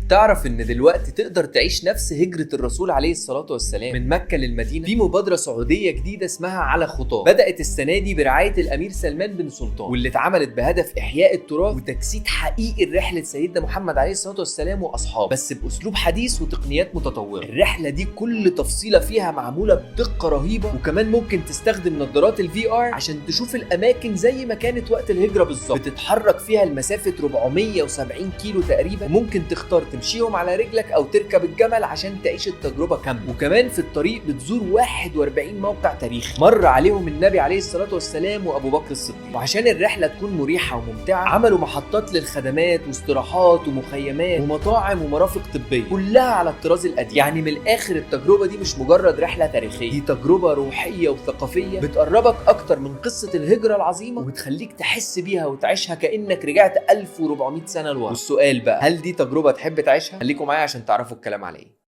تعرف ان دلوقتي تقدر تعيش نفس هجرة الرسول عليه الصلاة والسلام من مكة للمدينة؟ في مبادرة سعودية جديدة اسمها على خطاه، بدأت السنة دي برعاية الأمير سلمان بن سلطان، واللي اتعملت بهدف إحياء التراث وتجسيد حقيقي لرحلة سيدنا محمد عليه الصلاة والسلام وأصحابه، بس بأسلوب حديث وتقنيات متطورة. الرحلة دي كل تفصيلة فيها معمولة بدقة رهيبة، وكمان ممكن تستخدم نظارات ال VR عشان تشوف الأماكن زي ما كانت وقت الهجرة بالظبط. بتتحرك فيها لمسافة 470 كيلو تقريبا، وممكن تختار تمشيهم على رجلك او تركب الجمل عشان تعيش التجربة كاملة. وكمان في الطريق بتزور 41 موقع تاريخي مر عليهم النبي عليه الصلاة والسلام وابو بكر الصديق. وعشان الرحلة تكون مريحه وممتعة، عملوا محطات للخدمات واستراحات ومخيمات ومطاعم ومرافق طبية، كلها على الطراز القديم. يعني من الاخر التجربة دي مش مجرد رحله تاريخيه، دي تجربه روحية وثقافية بتقربك اكتر من قصة الهجرة العظيمة، وبتخليك تحس بيها وتعيشها كانك رجعت 1400 سنة لورا. والسؤال بقى، هل دي تجربه تحب تعيشها؟ خليكم معايا عشان تعرفوا الكلام على ايه.